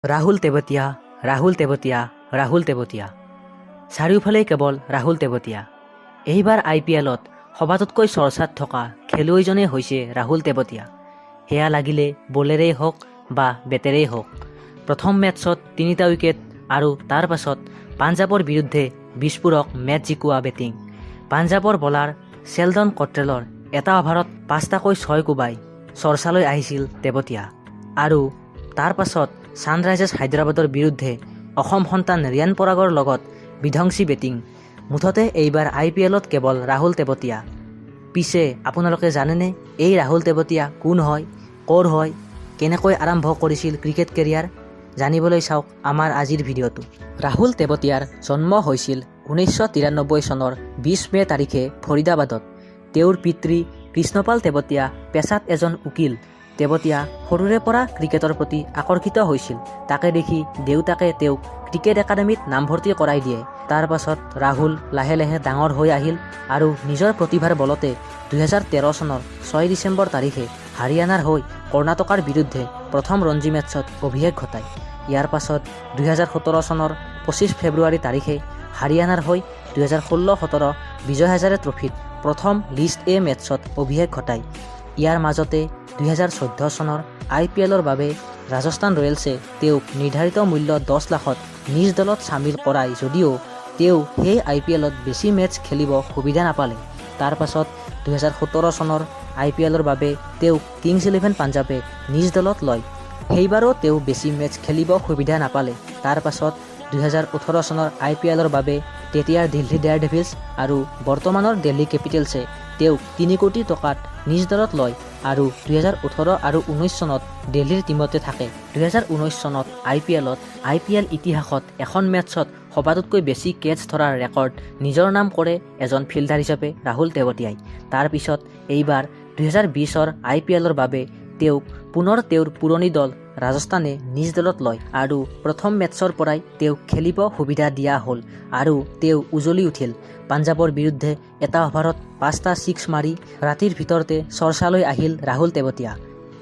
ৰাহুল তেৱতীয়া, ৰাহুল তেৱতীয়া, ৰাহুল তেৱতীয়া, চাৰিওফালেই কেৱল ৰাহুল তেৱতীয়া। এইবাৰ আই পি এলত সবাতোতকৈ চৰ্চাত থকা খেলুৱৈজনেই হৈছে ৰাহুল তেৱতীয়া। সেয়া লাগিলে বলেৰেই হওক বা বেটেৰেই হওক। প্ৰথম মেটছত তিনিটা উইকেট আৰু তাৰ পাছত পাঞ্জাৱৰ বিৰুদ্ধে বিস্ফোৰক মেচ জিকোৱা বেটিং। পাঞ্জাৱৰ বলাৰ চেল্ডন কট্ৰেলৰ এটা অভাৰত পাঁচটাকৈ ছয় কোবাই চৰ্চালৈ আহিছিল তেৱতীয়া। আৰু তাৰ পাছত ছানৰাইজাৰ্ছ হায়দৰাবাদৰ বিৰুদ্ধে অসম সন্তান ৰিয়ান পৰাগৰ লগত বিধ্বংসী বেটিং। মুঠতে এইবাৰ আই পি এলত কেৱল ৰাহুল তেৱতীয়া। পিছে আপোনালোকে জানেনে এই ৰাহুল তেৱতীয়া কোন হয়, ক'ৰ হয়, কেনেকৈ আৰম্ভ কৰিছিল ক্ৰিকেট কেৰিয়াৰ? জানিবলৈ চাওক আমাৰ আজিৰ ভিডিঅ'টো। ৰাহুল তেৱতীয়াৰ জন্ম হৈছিল 1993 চনৰ 20 মে' তাৰিখে ফৰিদাবাদত। তেওঁৰ পিতৃ কৃষ্ণপাল তেৱতীয়া পেছাত এজন উকীল। তেৱতীয়া সৰুৰে পৰা ক্ৰিকেটৰ প্ৰতি আকৰ্ষিত হৈছিল। তাকে দেখি দেউতাকে তেওঁক ক্ৰিকেট একাডেমীত নামভৰ্তি কৰাই দিয়ে। তাৰ পাছত ৰাহুল লাহে লাহে ডাঙৰ হৈ আহিল আৰু নিজৰ প্ৰতিভাৰ বলতে 2013 চনৰ 6 ডিচেম্বৰ তাৰিখে হাৰিয়ানাৰ হৈ কৰ্ণাটকাৰ বিৰুদ্ধে প্ৰথম ৰঞ্জী মেটছত অভিষেক ঘটায়। ইয়াৰ পাছত 2017 চনৰ 25 ফেব্ৰুৱাৰী তাৰিখে হাৰিয়ানাৰ হৈ 2016-17 বিজয় হাজাৰে ট্ৰফীত প্ৰথম লিষ্ট এ মেটছত অভিষেক ঘটায়। ইয়াৰ মাজতে 2014 চনৰ আই পি এলৰ বাবে ৰাজস্থান ৰয়েলছে তেওঁক নিৰ্ধাৰিত মূল্য 10 লাখত নিজ দলত চামিল কৰায় যদিও তেওঁ সেই আই পি এলত বেছি মেচ খেলিব সুবিধা নাপালে। তাৰ পাছত 2017 চনৰ আই পি এলৰ বাবে তেওঁক কিংছ ইলেভেন পাঞ্জাৱে নিজ দলত লয়। সেইবাৰো তেওঁ বেছি মেচ খেলিব সুবিধা নাপালে। তাৰ পাছত 2018 চনৰ আই পি এলৰ বাবে তেতিয়াৰ দিল্লী ডেয়াৰ ডেভিলছ আৰু বৰ্তমানৰ দিল্লী কেপিটেলছে তেওঁক 3 কোটি টকাত নিজ দলত লয় আৰু 2018 আৰু 19 চনত দিল্লীৰ টীমতে থাকে। 2019 চনত আই পি এলত আই পি এল ইতিহাসত এখন মেটছত সবাতোতকৈ বেছি কেটছ ধৰাৰ ৰেকৰ্ড নিজৰ নাম কৰে এজন ফিল্ডাৰ হিচাপে ৰাহুল তেৱতীয়াই। তাৰ পিছত এইবাৰ 2020ৰ আই পি এলৰ বাবে তেওঁক পুনৰ তেওঁৰ পুৰণি দল ৰাজস্থানে নিজ দলত লয় আৰু প্ৰথম মেটছৰ পৰাই তেওঁক খেলিব সুবিধা দিয়া হ'ল আৰু তেওঁ উজলি উঠিল। পাঞ্জাৱৰ বিৰুদ্ধে এটা অভাৰত পাঁচটা ছিক্স মাৰি ৰাতিৰ ভিতৰতে চৰ্চালৈ আহিল ৰাহুল তেৱতীয়া।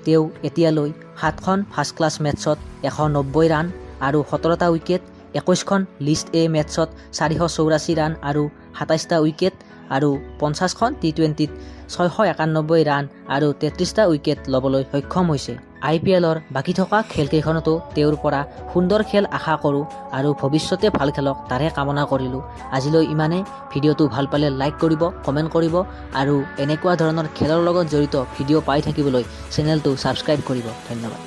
তেওঁ এতিয়ালৈ সাতখন ফাৰ্ষ্ট ক্লাছ মেটছত 190 ৰান আৰু 17টা উইকেট, 21খন লিষ্ট এ মেটছত 484 ৰান আৰু 27টা উইকেট আৰু 50খন টি টুৱেণ্টিত 691 ৰান আৰু 33টা উইকেট ল'বলৈ সক্ষম হৈছে। আই পি এলৰ বাকী থকা খেলকেইখনতো তেওঁৰ পৰা সুন্দৰ খেল আশা কৰোঁ আৰু ভৱিষ্যতে ভাল খেলক, তাৰে কামনা কৰিলোঁ। আজিলৈ ইমানে। ভিডিঅ'টো ভাল পালে লাইক কৰিব, কমেণ্ট কৰিব আৰু এনেকুৱা ধৰণৰ খেলৰ লগত জড়িত ভিডিঅ' পাই থাকিবলৈ চেনেলটো ছাবস্ক্ৰাইব কৰিব। ধন্যবাদ।